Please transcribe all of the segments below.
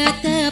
Nyata.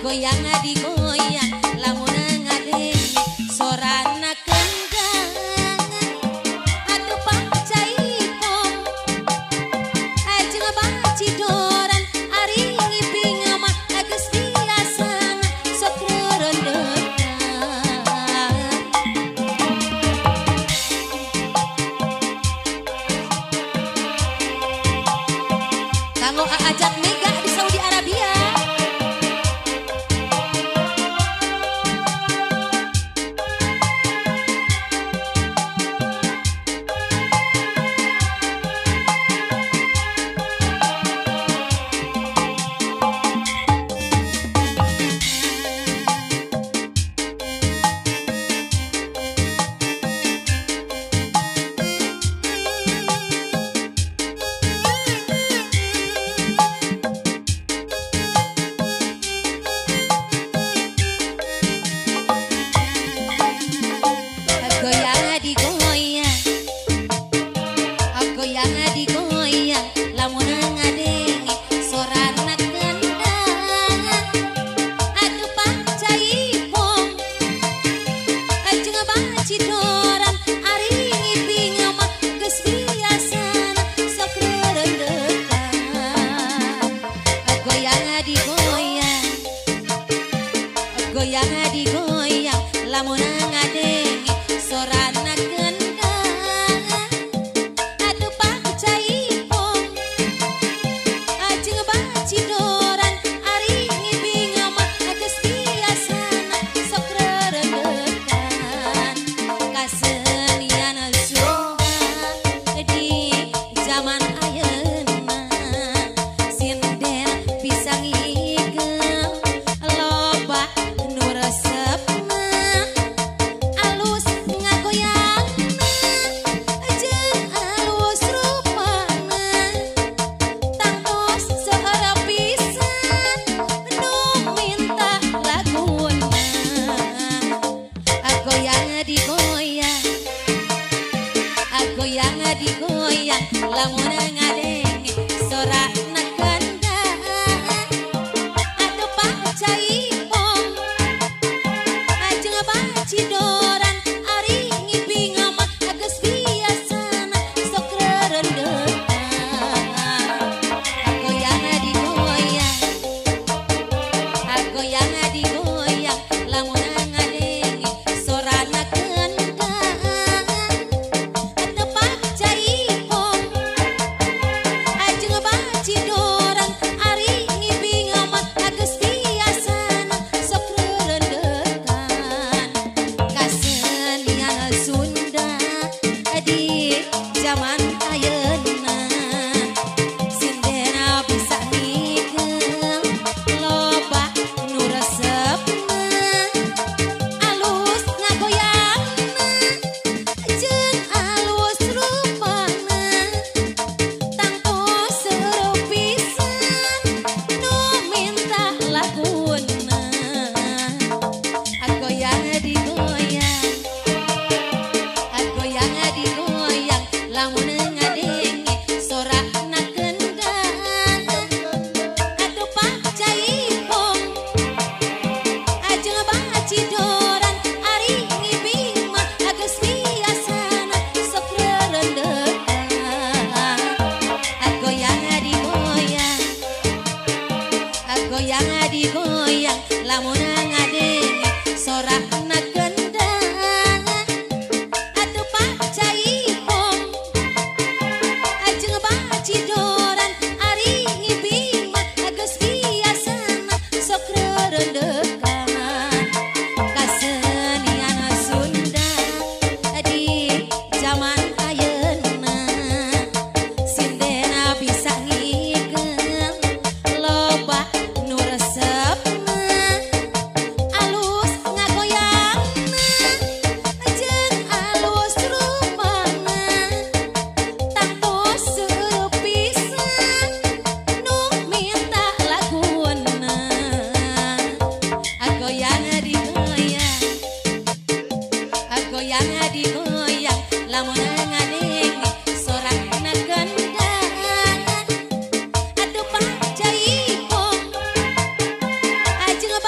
Goyang digoyang lamun ngadenge sorana kendang. Atuh pacaipong jeung bacidoran ari ngiping mah geus biasana sok rerendekan. Kanggo Ajat Mega di Saudi Arabia. Goyang digoyang, goyang digoyang, lamun ngadenge sorana kendang. Atuh pacaipong jeung bacidoran ari ngiping mah geus biasana sok rerendekan. Goyang digoyang, goyang digoyang, lamun ngadenge sorana kendang. Atuh pacaipong jeung bacidoran ari ngiping mah geus biasana sok rerendekan. Kasenian Sunda di zaman ayeuna sinden bisa ngigel loba nu resepna. Alus ngagoyangna jeung alus rupana tangtos seueur pisan nu minta laguna. Goyang digoyang, goyang digoyang, lamun ngadenge sorana kendang. Atuh pacaipong jeung bacidoran ari ngiping mah geus biasana sok rerendekan. Goyang digoyang, goyang digoyang, lamun ngadenge sorana kendang. Atuh pacaipong jeung bacidoran ari ngiping mah geus biasana sok rerendekan. Kasenian Sunda di zaman ayeuna sindena bisa ngigel loba nu resepna. Alus ngagoyangna jeung alus rupana tangtos seueur pisan nu minta laguna. Goyang digoyang, goyang digoyang, lamun ngadenge sorana kendang. Atuh pacaipong jeung bacidoran ari ngiping mah geus biasana sok rerendekan. Goyang digoyang, goyang digoyang, lamun ngadenge sorana kendang. Atuh pacaipong jeung bacidoran ari ngiping mah geus biasana sok rerendekan. Kasenian Sunda di zaman ayeuna sindena bisa ngigel loba nu resepna. Alus ngagoyangna jeung alus rupana tangtos seueur pisan nu minta laguna. Goyang digoyang, goyang digoyang, lamun ngadenge sorana kendang. Atuh pacaipong jeung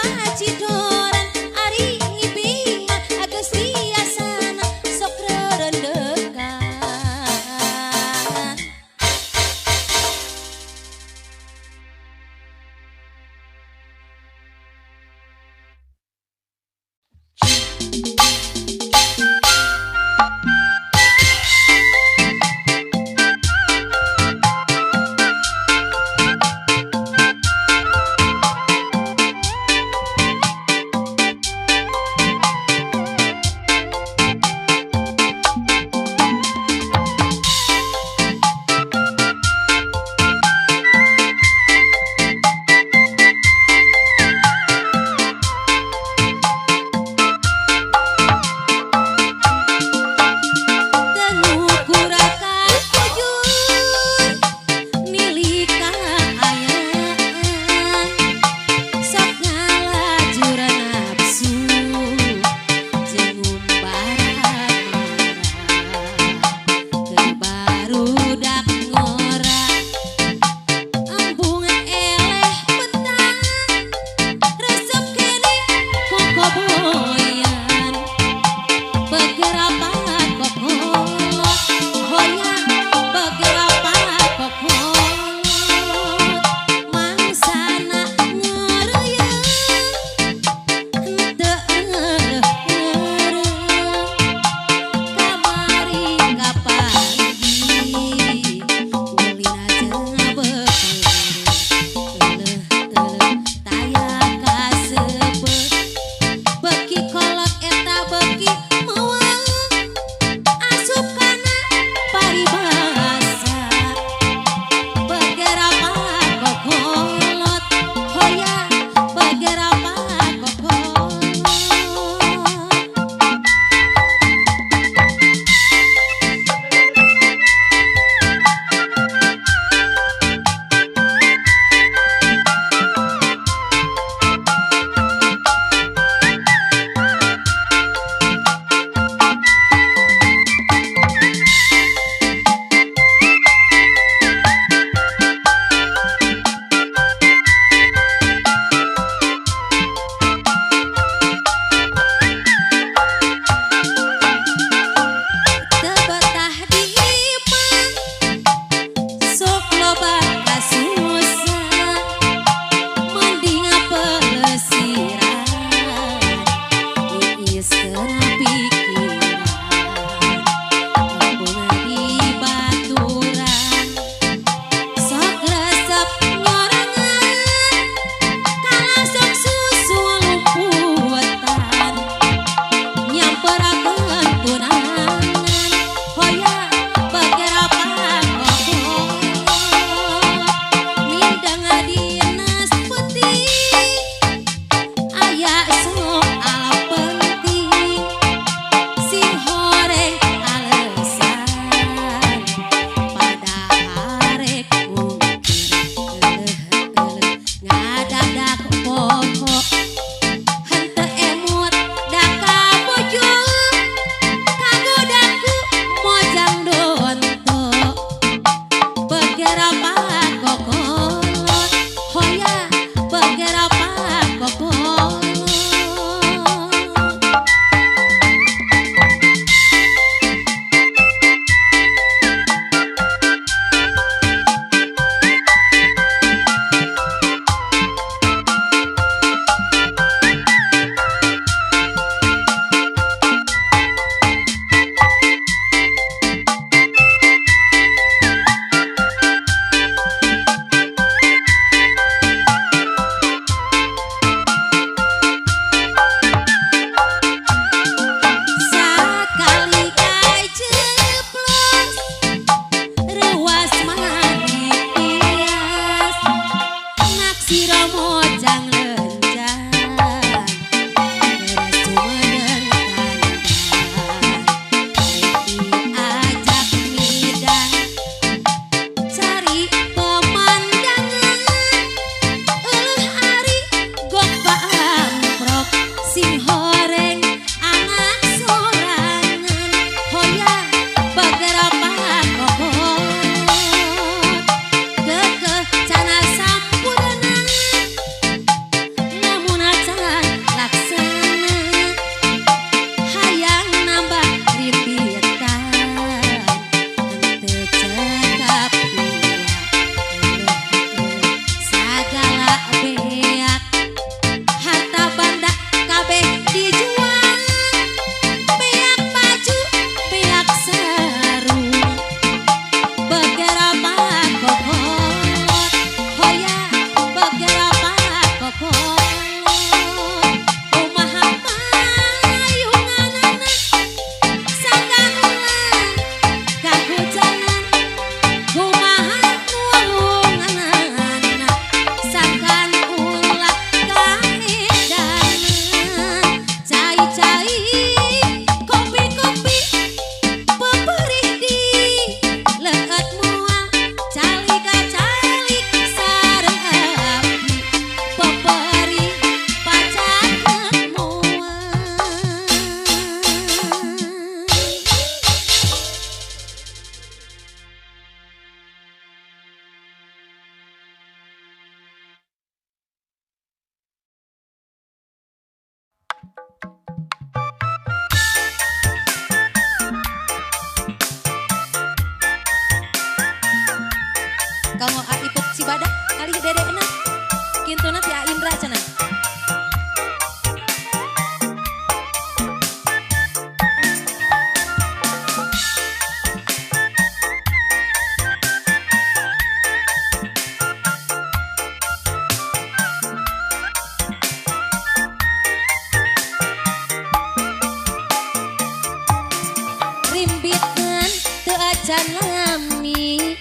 acan lami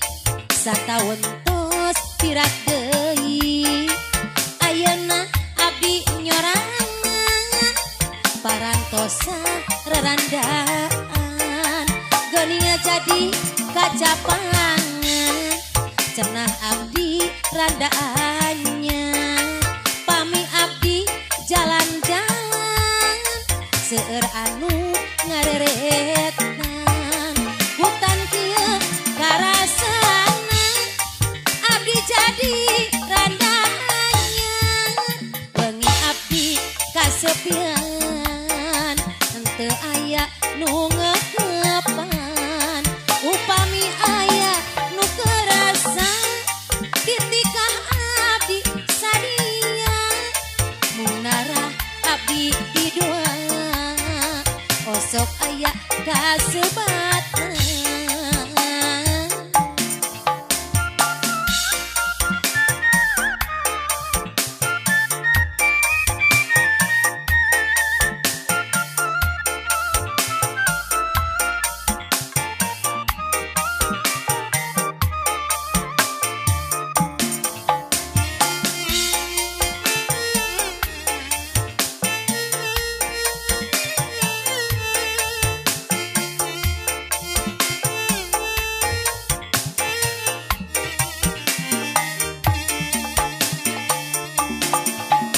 sataun tos pirak deui ayeuna abdi nyorangan parantosa rerandaan geuning jadi kacapangan cenah abdi randaannya pami abdi jalan-jalan seueur anu ngareretan hutan kieu karasana abdi jadi randaannya wengi abdi kasepian henteu aya nu ngekepan upami aya nu kerasa ditikah abdi sadia munarah abdi didua osok aya kasebatan.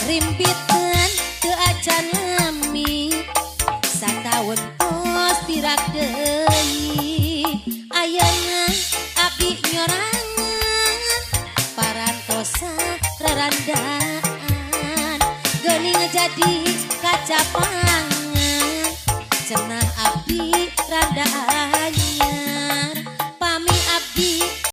Rimpitan teu acan lami sataun tos pirak deui ayeuna abdi nyorangan parantosa rerandaan geuning jadi kacapangan cenah abdi